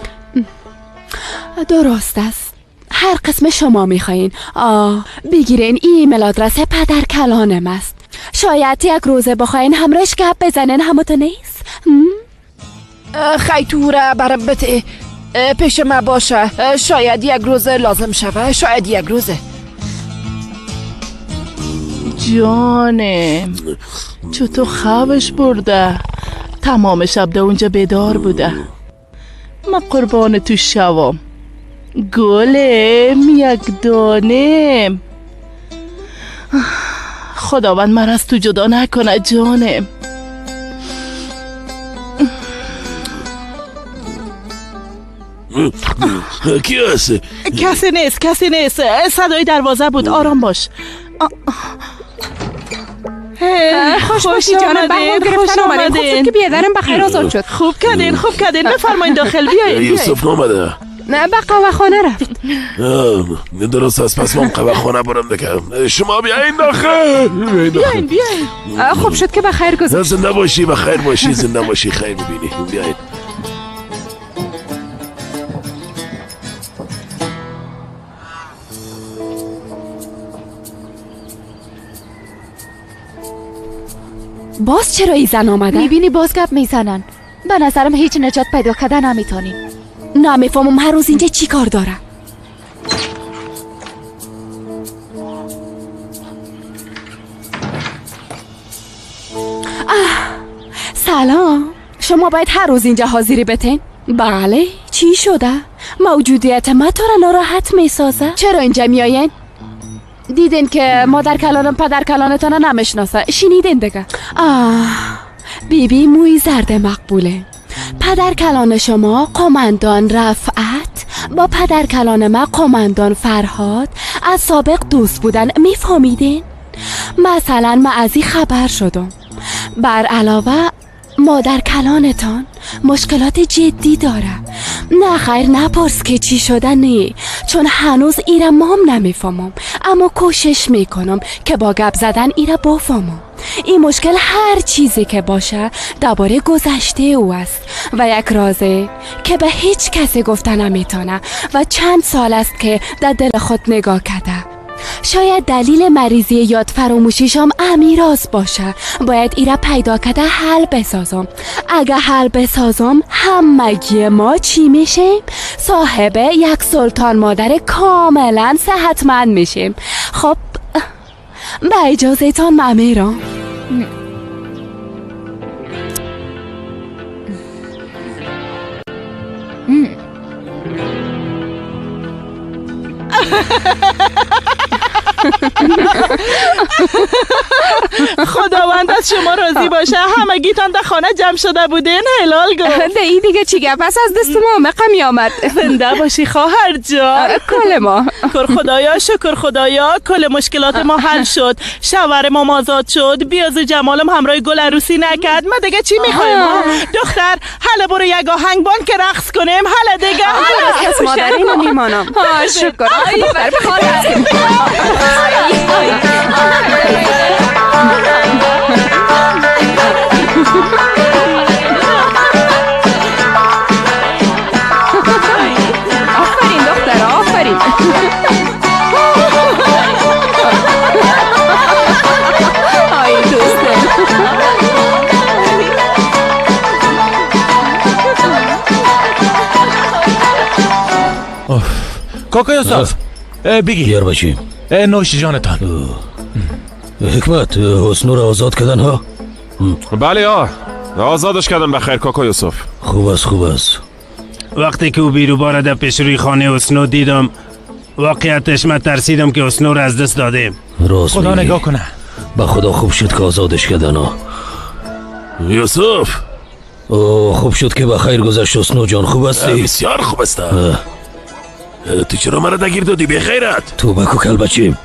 S5: درست است، هر قسم شما میخواین. بگیرین ایمیل آدرس پدر کلانم است. شاید یک روزه بخواین همراهش گپ بزنین، همونطور نیست؟
S3: خیتوره برم بته پیش ما باشه، شاید یک روز لازم شوه، شاید یک روزه.
S10: جانم چطور خوابش برده، تمام شب ده اونجا بیدار بوده. من قربان تو شوم گلم، یک دانم. خداوند من از تو جدا نکنه جانم.
S8: کی هست؟
S10: کسی نیست، کسی نیست. صدای دروازه بود، آرام باش.
S1: خوش باشی جانم، بهمان گرفتن آمدین. خوب شد که بیادرم بخیر آزاد شد.
S10: خوب کردین، خوب کردین. بفرمایین داخل بیایید.
S8: یوسف نامده؟
S1: نه، به قهوه خانه رفت.
S8: درست است، پس من قهوه خانه برم دیگه. شما بیاین داخل.
S10: بیاین بیاین.
S1: خوب شد که بخیر گذشت.
S8: زنده باشی، بخیر باشی، زنده باشی، خیر ببینی. بیاین.
S5: باز چرا ای زن آمده؟
S4: میبینی باز گپ میزنن. به نظرم هیچ نجات پیدا کردن نمیتونیم.
S5: نمیفهمم هر روز اینجا چی کار داره. سلام، شما باید هر روز اینجا حاضری بتین؟ بله، چی شده؟ موجودیت ما تو را ناراحت میسازه؟ چرا اینجا میاین؟ دیدین که مادر کلانم پدر کلانتان نمیشناسه، شنیدین دیگه. بی بی موی زرد مقبوله. پدر کلان شما قماندان رفعت با پدر کلان ما قماندان فرهاد از سابق دوست بودن، میفهمیدین؟ مثلا ما از این خبر شدم. بر علاوه مادر کلانتان مشکلات جدی داره. نه خیر، نپرس که چی شده، نه، چون هنوز ایره مام نمیفهمم، اما کوشش میکنم که با گپ زدن ایره بفهمم. این مشکل هر چیزی که باشه درباره گذشته او است و یک رازه که به هیچ کسی گفته نمیتونه و چند سال است که در دل خود نگاه کرده. شاید دلیل مریضی یاد فراموشیشم امیراز باشه. باید ایره پیدا کرده حل بسازم. اگه حل بسازم همگی ما چی میشیم؟ صاحب یک سلطان مادر کاملا صحتمند میشیم. خب به اجازه تان من میرم.
S10: خداوند از شما راضی باشه. همگیتان در خانه جمع شده بودین. هلال گفت
S5: ده این دیگه چی گپ است؟ از دست ما مقمی آمد.
S10: زنده باشی خواهر جان.
S5: کل ما
S10: شکر خدایا، شکر خدایا، کل مشکلات ما حل شد. شوهر ما آزاد شد. بیاز جمالم همراه گل عروسی نکرد. ما دیگه چی میخوایم؟ دختر حالا برو یک آهنگ بان که رقص کنیم. حالا دیگه
S5: حالا مادر اینو میمانم. شکر. آفرین دختر، آفرین. آی دوسته.
S13: کاکا یوسف بگی
S19: بیار بچیم.
S13: نوش جانتان.
S19: حکمت حسنو را آزاد کردن ها؟
S9: بله ها، آزادش کردن بخیر کاکا یوسف.
S19: خوب است، خوب است.
S14: وقتی که او بیروبار در پیش روی خانه حسنو دیدم، واقعیتش من ترسیدم که حسنو را از دست دادیم.
S19: راست
S13: خدا نگاه کنه.
S19: به خدا خوب شد که آزادش کردن ها.
S8: یوسف
S19: خوب شد که بخیر گذشت. حسنو جان خوب هستی؟
S8: بسیار خوب است. تو چرا مرا دگیر دادی بی غیرت؟
S19: توبه کو کل بچیم.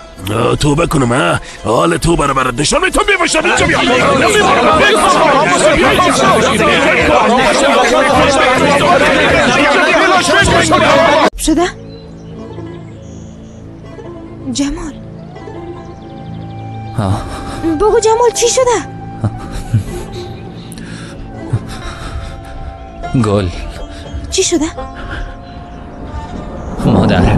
S8: توبه کنم ها؟ حال تو برابر نشان میتون بیوشم اینجا بیا.
S1: شده؟ جمال بگو جمال چی شده؟
S7: گل
S1: چی شده؟
S7: مادر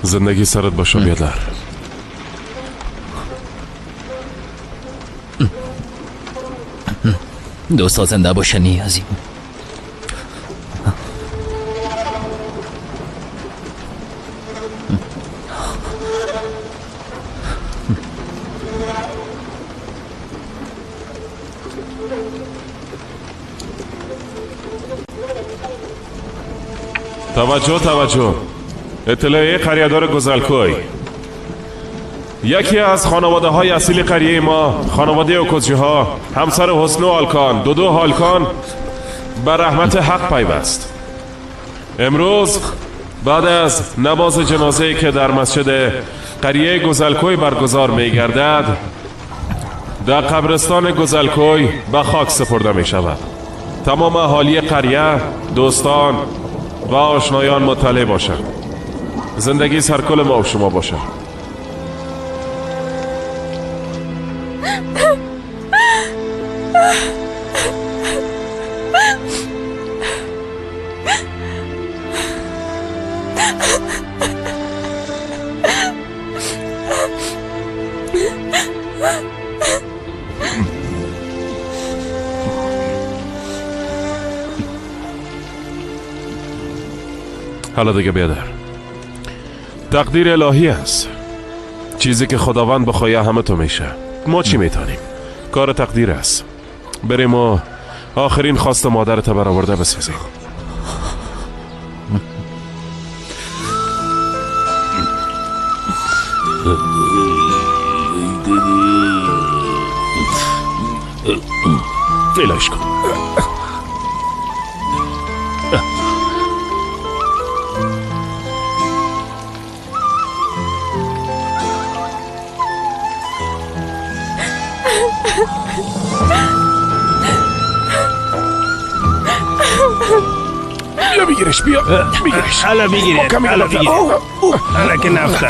S9: زندگی سرت باشه بیادر.
S7: دوستا زنده باشه نیازی.
S9: توجه توجه، اطلاعیه قریه‌دار گزلکوی. یکی از خانواده های اصیل قریه ما، خانواده اوکوچی ها، همسر حسنو آلکان، دودو هالکان، به رحمت حق پیوست. امروز بعد از نماز جنازه که در مسجد قریه گزلکوی برگزار می گردد، در قبرستان گزلکوی به خاک سپرده می شود. تمام اهالی قریه، دوستان و آشنایان مطلع باشند. زندگی سرکل ما و شما باشه. حالا دیگه بیادر، تقدیر الهی است. چیزی که خداوند بخواه همه تو میشه. ما چی میتونیم؟ کار تقدیر است. بریم و آخرین خواست مادرت برآورده بسازیم. الهیش کن. بیا بگیرش، بیا بگیرش.
S14: حالا بگیرش، حالا بگیرش. حالا که نفته.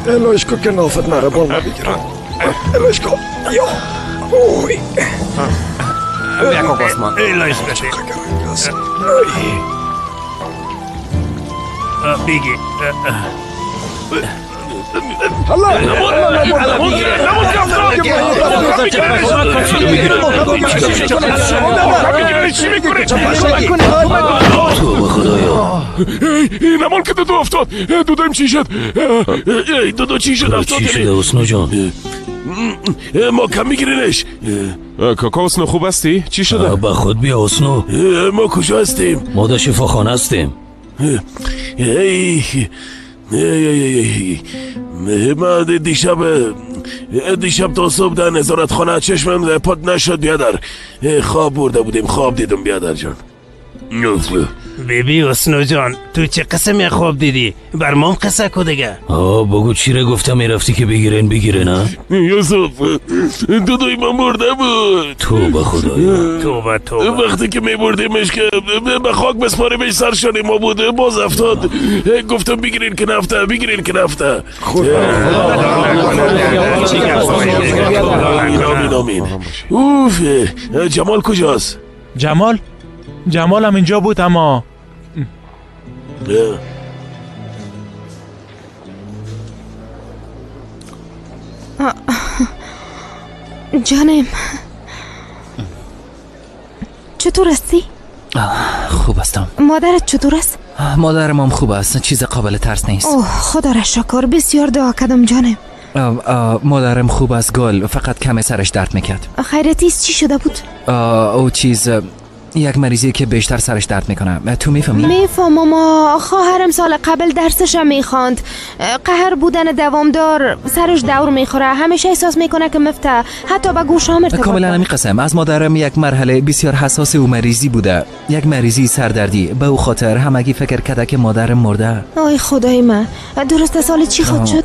S15: الهیش کو که نافت نره بال نبگیرم. الهیش کو. یا اوی.
S18: بیا کاکا عثمان.
S14: الهیش کو. بگی.
S19: توبه خدایا.
S8: نمال که دودو افتاد. دودویم چی شد؟ دودو چی شد؟ افتاد.
S19: چی شده حسنو جان؟
S8: ما کم میگیرینش.
S9: کاکا حسنو خوب هستی؟ چی شده؟
S19: به خود بیا حسنو.
S8: ما کجا هستیم؟
S19: ما در شفاخانه هستیم.
S8: ای ای ای من دیشب تا صبح در نظارت خانه چشمم پاک نشد بیادر. خواب برده بودیم، خواب دیدم بیادر جان.
S14: بیبی حسنو جان تو چه قسمی خواب دیدی؟ بر مام قصه کو دیگه.
S19: بگو چی را گفتم میرفتی که بگیرن بگیرن ها؟
S8: یوسف دودوی من مرده بود.
S19: توبه خدایا.
S14: توبه توبه.
S8: وقتی که میبردیمش که به خاک بسپاریمش سرشان ما بوده باز افتاد. گفتم بگیرین که نفته، بگیرین که نفته. آمین آمین. اوف جمال کجاست؟
S13: جمال؟ جمال هم اینجا بود اما
S1: جانم چطور هستی؟
S7: خوب هستم.
S1: مادرت چطور است؟
S7: مادرم هم خوب است، چیز قابل ترس نیست.
S1: اوه خدا را شکر، بسیار دعا کردم جانم.
S7: مادرم خوب است گل، فقط کم سرش درد میکرد.
S1: خیرتی چی شده بود؟
S7: او چیز یک مریضی که بیشتر سرش درد میکنه. تو میفهمی؟
S1: میفهمم. خواهرم سال قبل درسش میخواند. قهر بودن دوامدار سرش دور میخوره، همیشه احساس میکنه که مفته، حتی به گوشام ارتباط.
S7: کاملا همین قسم. از مادرم یک مرحله بسیار حساس و مریضی بوده، یک مریضی سردردی. به او خاطر همگی فکر کرده که مادرم مرده.
S1: آی خدای من، درست سال چی خود شد؟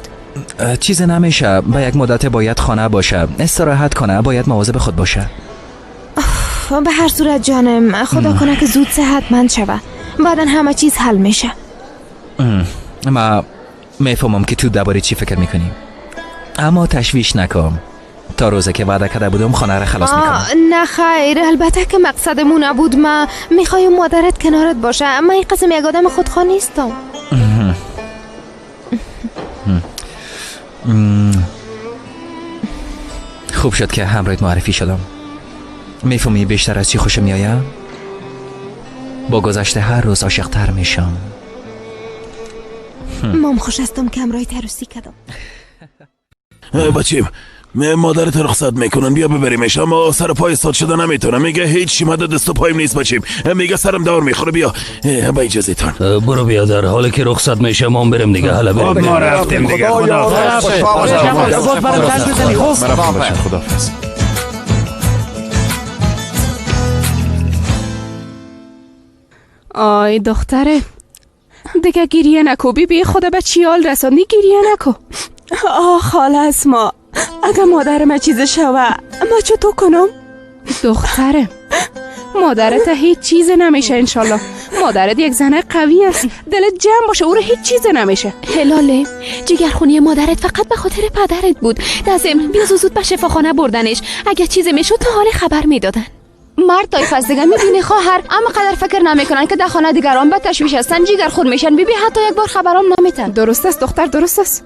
S7: چیز نمیشه، به یک مدت باید خانه باشه، استراحت کنه، باید مواظب خود باشه.
S1: به هر صورت جانم خدا کنه که زود صحتمند شوه، بعدا همه چیز حل میشه.
S7: ما میفهمم که تو درباره چی فکر میکنی، اما تشویش نکن. تا روزی که وعده کرده بودم خانه را خلاص میکنم.
S1: نه خیر، البته که مقصدمون نبود. ما میخوایم مادرت کنارت باشه. اما این قسم یک آدم خودخواه نیستم.
S7: خوب شد که همراهت معرفی شدم. میفهمی بیشتر از چی خوشم میآید؟ با گذشت هر روز عاشق‌تر میشم.
S1: مام خوش هستم که همراه عروسی کردم.
S8: بچیم مادرت رخصت میکنن، بیا ببریمش. اما سر پای استاد شده نمیتونم. میگه هیچ مدد دست و پایم نیست بچیم. میگه سرم دور میخوره. بیا با اجازه تان
S19: برو بیا. در حالی که رخصت میشه ما بریم دیگه. حالا بریم.
S14: ما رفتیم دیگه. خداحافظ.
S6: خداحافظ.
S5: آی دختره دیگه گریه نکو. بی بی خدا به چیال رساندی، گریه نکو.
S3: آه خاله اسما، اگه مادر ما چیز شوه ما چطور کنم؟
S5: دختره مادرت هیچ چیز نمیشه انشالله. مادرت یک زن قوی است، دلت جمع باشه، او رو هیچ چیز نمیشه.
S4: هلاله جگرخونی مادرت فقط به خاطر پدرت بود. در ضمن بیا زود به شفاخانه بردنش، اگه چیز میشد تا حال خبر میدادن.
S5: مرد طایفه از دیگه میبینی خواهر، اما قدر فکر نمیکنن که در خانه دیگران به تشویش هستن، جیگر خور میشن. بیبی حتی یک بار خبرام نمیتن. درست است دختر، درست است.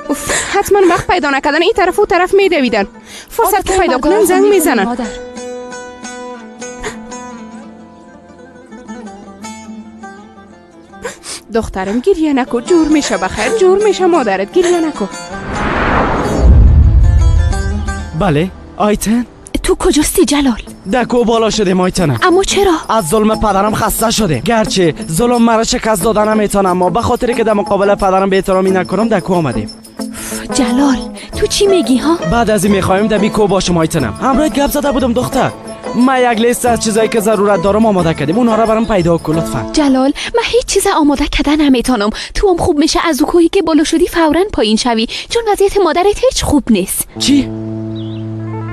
S5: اوف حتما وقت پیدا نکردن این طرف و طرف میدویدن. فرصت که پیدا کنن زنگ میزنن. دخترم گریه نکو، جور میشه بخیر، جور میشه مادرت، گریه نکو.
S11: بله آیتن
S4: تو کجاستی جلال؟
S11: دکو بالا شدیم آیتنم.
S4: اما چرا؟
S11: از ظلم پدرم خسته شده. گرچه ظلم مرا شکست دادن نمیتونم، اما به خاطر که در مقابل پدرم به احترامی نکنم دکو آمدیم.
S4: جلال تو چی میگی ها؟
S11: بعد از این میخوایم در کو باشم آیتنم. همراه گپ زده بودم دختر. من یک لیست از چیزایی که ضرورت دارم آماده کردیم، اونها را برام پیدا کن لطفا.
S4: جلال من هیچ چیز آماده کردن نمیتونم. تو هم خوب میشه از کوهی که بالا شدی فوراً پایین شوی، چون وضعیت مادرت هیچ خوب نیست.
S11: چی؟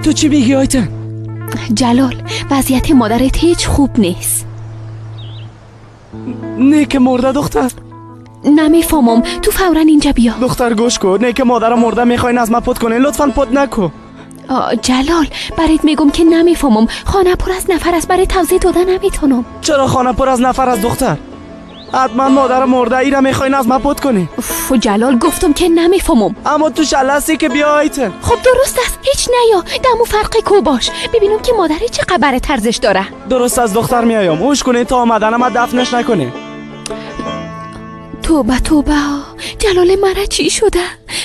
S11: تو چی میگی آیتن؟
S4: جلال وضعیت مادرت هیچ خوب نیست.
S11: نه که مرده دختر.
S4: نمیفهمم، تو فوراً اینجا بیا.
S11: دختر گوش کن، نه که مادرم مرده میخواین از من پت کنین، لطفاً پت نکن.
S4: جلال برات میگم که نمیفهمم. خانه پر از نفر است، برای توضیح دادن نمیتونم.
S11: چرا خانه پر از نفر است دختر؟ حتما مادر مرده ای را میخواین از من پت کنی.
S5: اوف جلال، گفتم که نمیفهمم.
S11: اما تو شلسی که بیایید.
S4: خب درست است، هیچ نیا دمو فرق کو باش، ببینم که مادری چه خبر ترزش داره.
S11: درست از دختر میایم، هوش کنین تا آمدن ما دفنش نکنی.
S4: توبه توبه، جلال مرا چی شده؟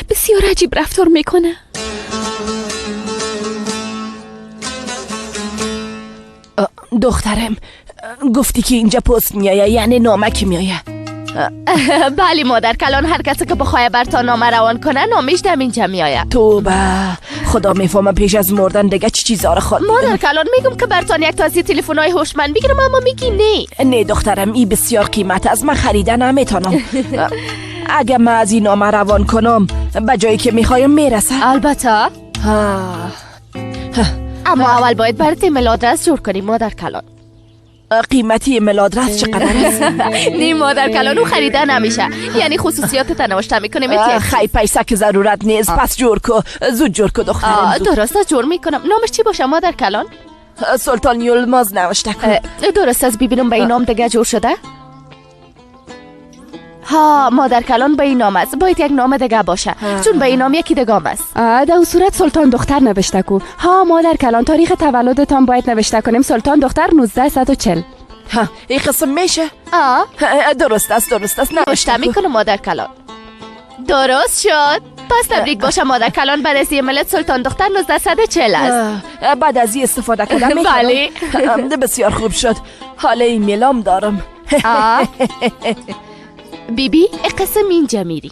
S4: بسیار عجیب رفتار میکنه.
S3: دخترم گفتی که اینجا پست میایه، یعنی نامک میایه.
S4: بله مادر کلان، هر کسی که بخواه بر تا نامه روان کنه نامش دم اینجا میایه.
S3: توبه، خدا میفهمه پیش از مردن دیگه چی چیزا رو خواد.
S4: مادر کلان میگم که برتان یک تازی تلفن های هوشمند بگیرم، اما میگی نه.
S3: نه دخترم، این بسیار قیمت از من خریده نمیتونم. اگه من از این نامه روان کنم به جایی که میخوایم میرسه.
S4: البته. اما اول باید برات ایمیل آدرس جور کنیم مادر کلان.
S3: قیمتی ایمیل آدرس چقدر است؟
S4: نه مادر کلان، او خریده نمیشه، یعنی خصوصیات تنوشته میکنیم.
S3: خی پیسه که ضرورت نیست، پس جور کو، زود جور کو دخترم.
S4: درست است، جور میکنم. نامش چی باشه مادر کلان؟
S3: سلطان یلماز نوشته کن.
S4: درست است، ببینم به این نام دیگه جور شده؟ ها مادر کلان به این نام است، باید یک نام دیگه باشه، چون به این نام یکی دیگه است.
S5: در صورت سلطان دختر نوشته کو. ها مادر کلان، تاریخ تولدتان باید نوشته کنیم سلطان دختر 1940.
S3: ها این قسم میشه؟ درست است، درست است،
S4: نوشته میکنم مادر کلان. درست شد. پس تبریک باشه مادر کلان، بعد از ایمیلت سلطان دختر 1940 است.
S3: بعد از این استفاده کردم.
S4: بله
S3: بسیار خوب شد. حالا ایمیلام دارم.
S4: بی بی قسم اینجا میری.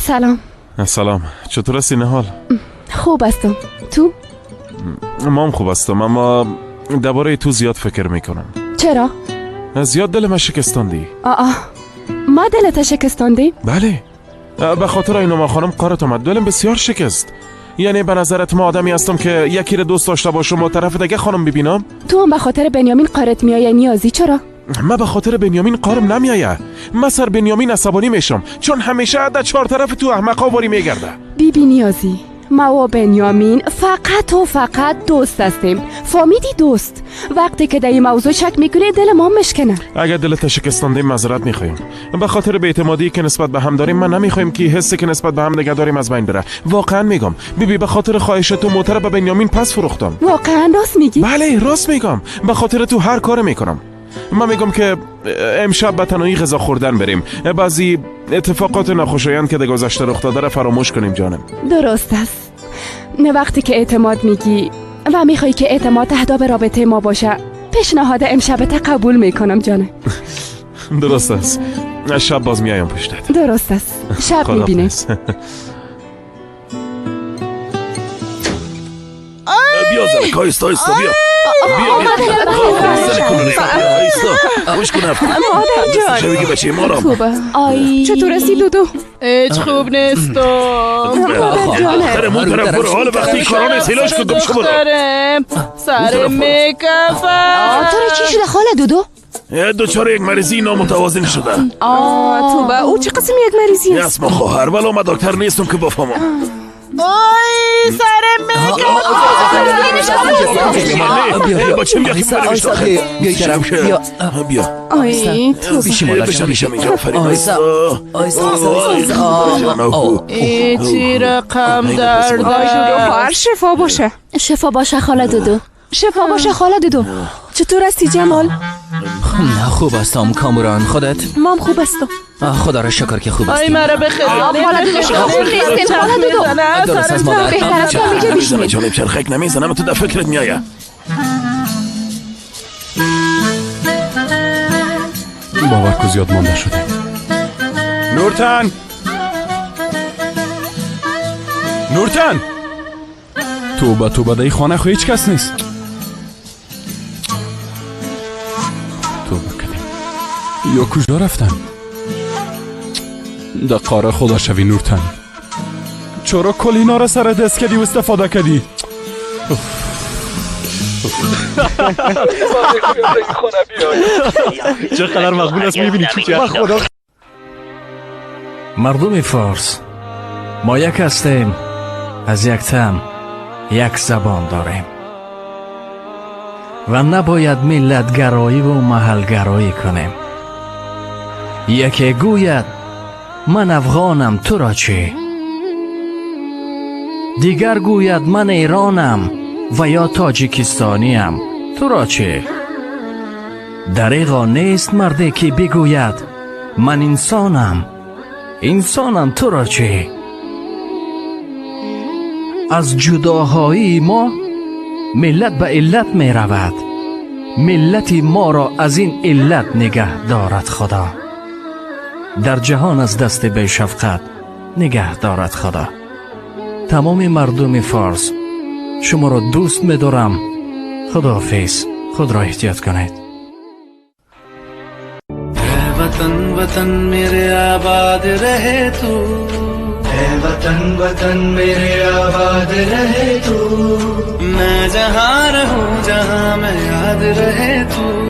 S5: سلام.
S9: سلام، چطور هستی نهال؟
S5: خوب هستم، تو؟
S9: ما هم خوب هستم، اما درباره تو زیاد فکر میکنم.
S5: چرا؟
S9: زیاد دل من شکستاندی.
S5: ما دلت شکستاندی؟
S9: بله، به خاطر اینو خانم قارت آمد، دلم بسیار شکست. یعنی به نظرت ما آدمی هستم که یکی رو دوست داشته باشم و طرف دیگه خانم ببینم؟
S5: تو هم به خاطر بنیامین قارت میای نیازی؟ چرا؟
S9: من به خاطر بنیامین قارم نمیایه. من سر بنیامین عصبانی میشم، چون همیشه در چهار طرف تو احمقا واری میگرده.
S5: بی بی نیازی، ما و بنیامین فقط و فقط دوست هستیم. فهمیدی؟ دوست. وقتی که در این موضوع شک میکنی دل ما مشکنه.
S9: اگر دلت شکستانده معذرت میخوایم. به خاطر بی‌اعتمادی که نسبت به هم داریم، من نمیخوایم که حسی که نسبت به هم دیگه داریم از بین بره. واقعا میگم بیبی، به خاطر خواهش تو موتر به بنیامین پس فروختم.
S5: واقعا راست میگی؟
S9: بله راست میگم، به خاطر تو هر کار میکنم. من میگم که امشب به تنهایی غذا خوردن بریم، بعضی اتفاقات ناخوشایند که در گذشته رخ داده را فراموش کنیم جانم.
S5: درست است. نه وقتی که اعتماد میگی و میخوای که اعتماد تهداب رابطه ما باشه، پیشنهاد امشب قبول میکنم جانم.
S9: درست است. شب باز میایم پشتت.
S5: درست است، شب میبینیم.
S8: بیا زنک، آیستا آیستا، بیا بیا بیا، گوش کن.
S5: مادر جان
S8: بگی بچه ما را.
S5: چطور هستی دودو؟
S10: هیچ خوب نیستم.
S5: مادر جان
S8: دخترم اون طرف برو، حالا وقتی کاران سیلاش کن گم شو برو.
S10: دخترم سر میکفه.
S1: تو چی شده خاله دودو؟
S8: دوچار یک مریضی نامتوازن شده.
S5: توبه، او چه قسم یک مریضی است؟
S8: اسم خواهر، ولی من دکتر نیستم که بفهمم.
S10: آی سرم میکفه.
S8: بیا
S5: آی تو
S10: ای چی رقم درد.
S5: خواهر شفا باشه.
S4: شفا باشه خاله دودو.
S5: شفا باشه خاله دودو. چطور هستی جمال؟
S7: نه خوب هستم کاموران، خودت؟
S5: مام خوب هستم.
S7: خدا را شکر که خوب هستی.
S10: آی مرا به خیلی
S5: خاله دودو خوب نیستیم خاله دودو.
S7: درست از مادر.
S5: بهتر است اینجا بشینیم.
S8: جانب چرخک نمیزنم تو در فکرت میآید.
S6: باور کو زیاد مانده شده. نورتن، نورتن، توبه توبه، در خانه خو هیچ کس نیست. توبه کردیم. یا کجا رفتن؟ در قاره خدا شوی نورتن. چرا کل اینا را سر دست کردی و استفاده کردی؟
S12: چقدر مقبول است، میبینی چی؟
S19: مردم فارس، ما یک هستیم، از یک تم، یک زبان داریم و نباید ملتگرایی و محلگرایی کنیم. یکی گوید من افغانم تو را چه؟ دیگر گوید من ایرانم و یا تاجیکستانیم تو را چه؟ دریغا نیست مردی که بگوید من انسانم، انسانم تو را چه؟ از جداهایی ما ملت به علت می رود. ملت ما را از این علت نگه دارد خدا. در جهان از دست بی شفقت نگه دارد خدا. تمام مردم فارس شما را دوست می دارم. خداحافظ. خود را احتیاط کنید.
S20: وطن وطن میرے آباد رہے تو، اے وطن وطن میرے آباد رہے تو، میں جہاں رہوں جہاں میں یاد رہے تو۔